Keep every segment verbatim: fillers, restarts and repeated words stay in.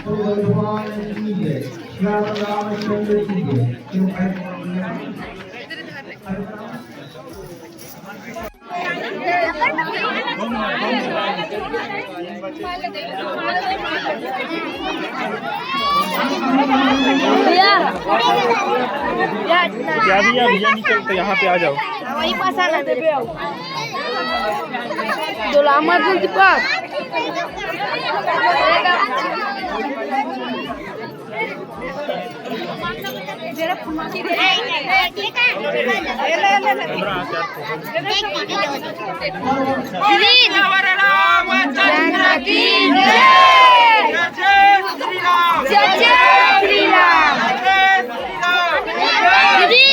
भगवान की जय, श्याम रामचंद्र की जय। भैया, भैया, भैया, निकल तो यहाँ पे आ जाओ। वही पास आना दे। जो लामा दीपक। श्री रामचंद्र की जय। जय जय श्री राम। दीदी।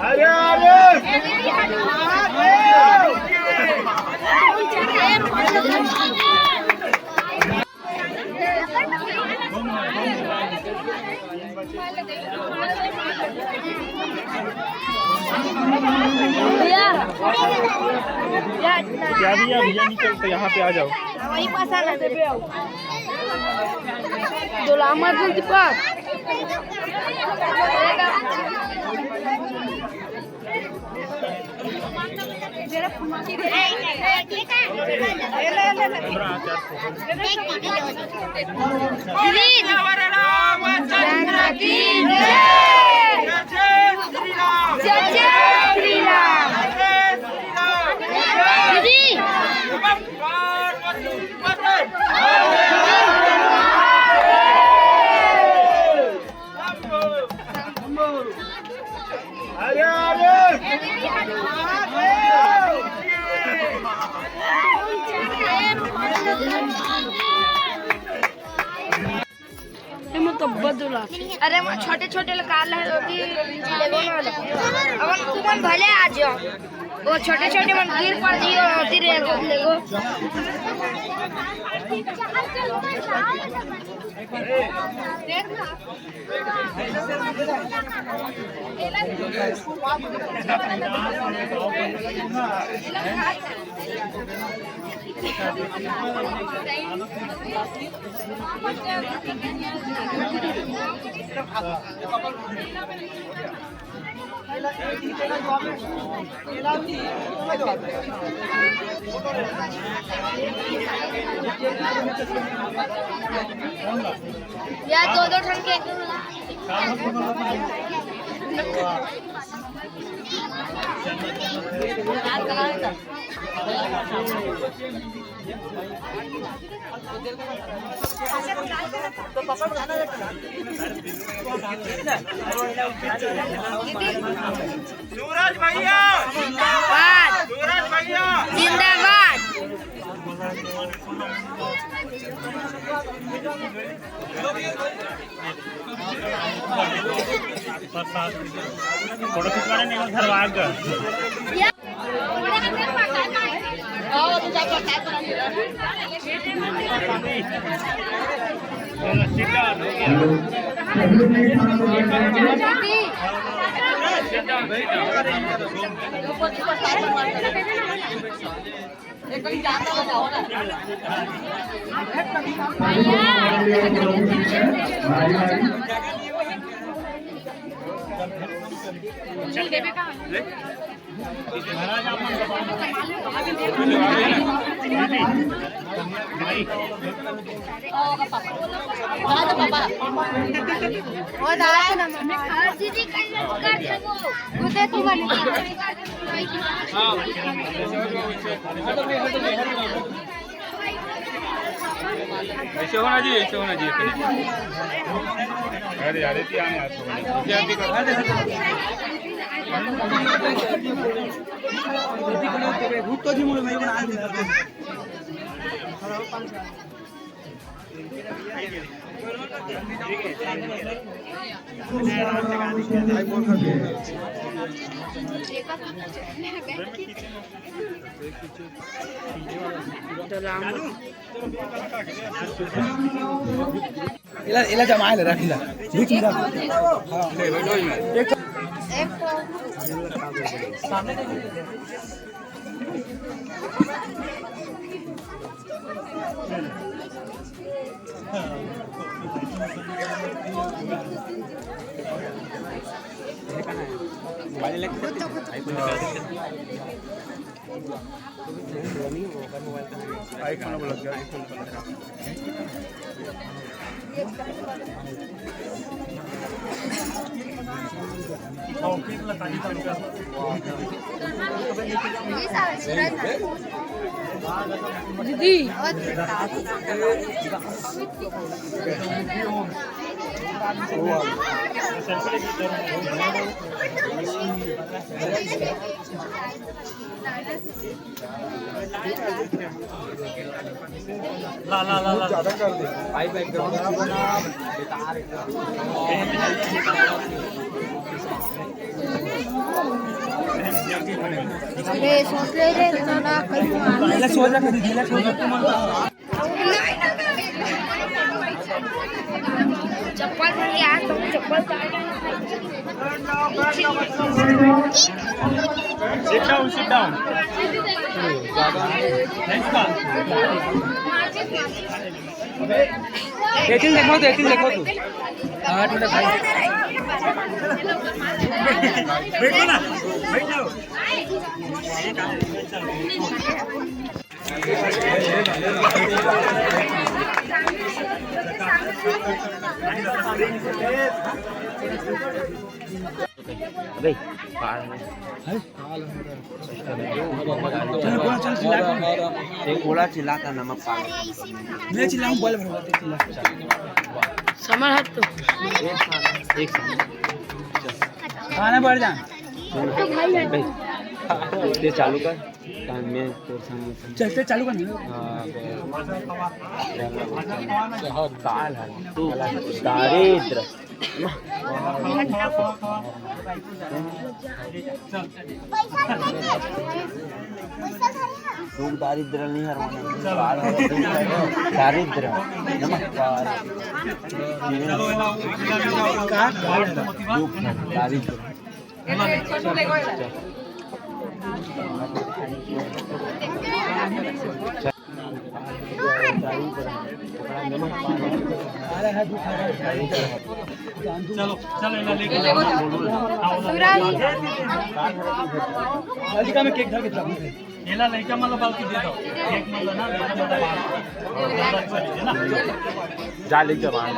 अरे, अरे। भैया, भैया, भैया, निकल तो यहाँ पे आ जाओ। वही पास आना दे। जो लामा दीपक। श्री रामचंद्र की जय। जय जय श्री राम। दीदी। अरे, अरे। अरे, मैं तो बदला। अरे, मैं छोटे छोटे ला कार ला होती, लेगो ना वाला। अपन, अपन भले आ जाओ। वो छोटे छोटे मन गिर पड़ दियो, होती रे, लेगो। या दो दो ठन के। सूरज भैया जिंदाबाद। सूरज भैया जिंदाबाद। प्रसाद, फोटो खिंचवाने नहीं, घर आ गए। ऐसे होना चाहिए, ऐसे होना चाहिए। अरे यार, ये क्या है यार, समझ नहीं। एला, एला जमाए ले रख, एला बीच में रख। हाँ। एक iPhone वाला क्या? iPhone वाला। दीदी। ला, ला, ला, ला। ज्यादा कर दे। भाई, background पूरा बेकार है। अरे, सोच ले रे, इतना ना कहीं मार। पहले सोच रखा दीदी, पहले सोच रखा। चप्पल पहन के आ, तुम चप्पल पहन के। Sit down, sit down। Next one। Ethyne देखो तो, एथिन देखो तो। हाँ, थोड़ा भाई। बैठो ना, बैठो। अबे, बाहर है। चल, बोला, चल, चिल्ला, बोल। एक बोला, चिल्लाता नमक पागल। मैं चिल्लाऊं, बोल, बोल, बोल, चिल्ला। समर हट तो। एक साथ, एक साथ। खाना बढ़ जा। सुन, भाई, ये चालू कर। काम में तोर संग, संग। चलते चालू कर ना। हाँ, बहुत दाल है। तू दारिद्र। तू दारिद्र नहीं हरवाना। दाल है, दारिद्र। नमस्कार। दुख है, दारिद्र। चलो, चलो, इला लेके जाओ। सूरज। जल्दी का, मैं केक धर के जाऊँ। एला लइका मन ला बल्कि दे दो। केक मन ला ना, लइका मन ला बांट दो। ज्यादा अच्छा है ना? जा ले जवान।